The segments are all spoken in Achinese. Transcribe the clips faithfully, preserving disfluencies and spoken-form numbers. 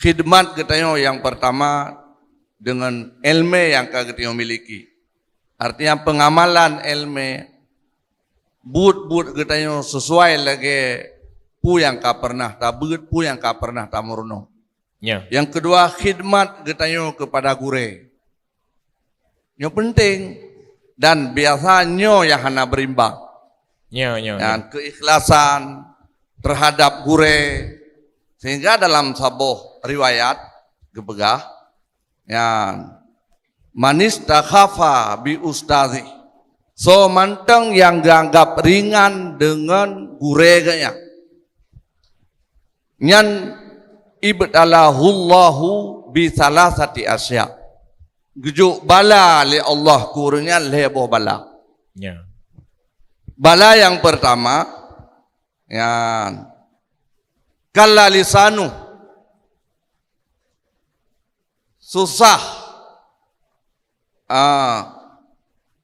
Khidmat geutanyoe nyang pertama deungon ilmu nyang ka geutanyoe miliki. Artinya pengamalan ilmu, buet-buet geutanyoe sesuai lagée peue nyang ka pernah tabeuet, peue nyang ka pernah tameurunoe. Ya. Yang kedua, khidmat geutanyoe kepada gurée. Nyoe penting dan biasa nyoe nyang hana berimbang. Ya, ya, ya. Dan keikhlasan terhadap gurée, sehingga dalam saboh riwayat geupeugah, ya, "Manistakhafa bi ustazi." So mantong nyang geuanggap ringan deungon gurée geuh nyan, nyan ibtalahullahu bi salasati asya. Geujok bala lé Allah keu ureuëng nyan lhée boh bala. Ya. Bala nyang pertama, nyan kalla lisanu. Susah. Ah,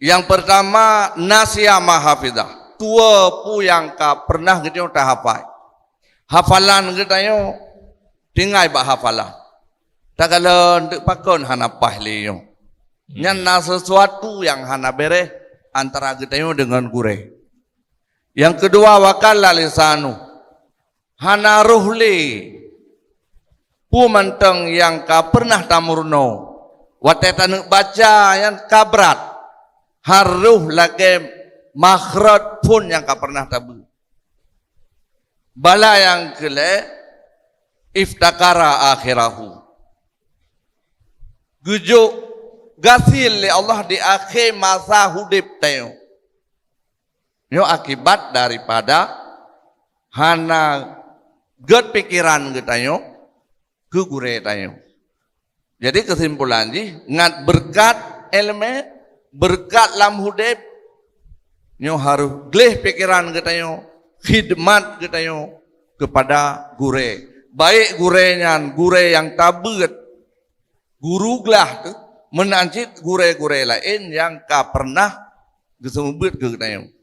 yang pertama, nasiya ma hafizah. Tuwo peue nyang ka pernah geutanyoe tahafai. Hafalan geutanyoe tinggai bak hafalan. Takalon teuk pakon hana paih lé nyoe. Nyan na sesuatu nyang hana beres antara geutanyoe deungon gurée. Yang kedua, wa kalla lisanu. Hana roh lé peue mantong nyang ka pernah tameurunoe. Watée taneuk baca nyan ka brat, harôh lagée makhraj phon nyang ka pernah tabeuet. Bala nyang keulhée, iftakara akhirahu. Geujok gasien lé Allah di akhé masa udeb tanyoe. Nyoe akibat daripada hana gét pikeran geutanyoe keu gurée tanyoe. Jadi, keusimpulan jih, ngat beureukat iéleumé, beureukat lam udeb, nyoe harôh gleh pikeran geutanyoe, khidmat geutanyoe keupada gurée. Baik gurée nyan gurée nyang tabeuet, guru glah teuh, meunan cit gurée-gurée laén nyang ka pernah geuseumeubeuet keu geutanyoe.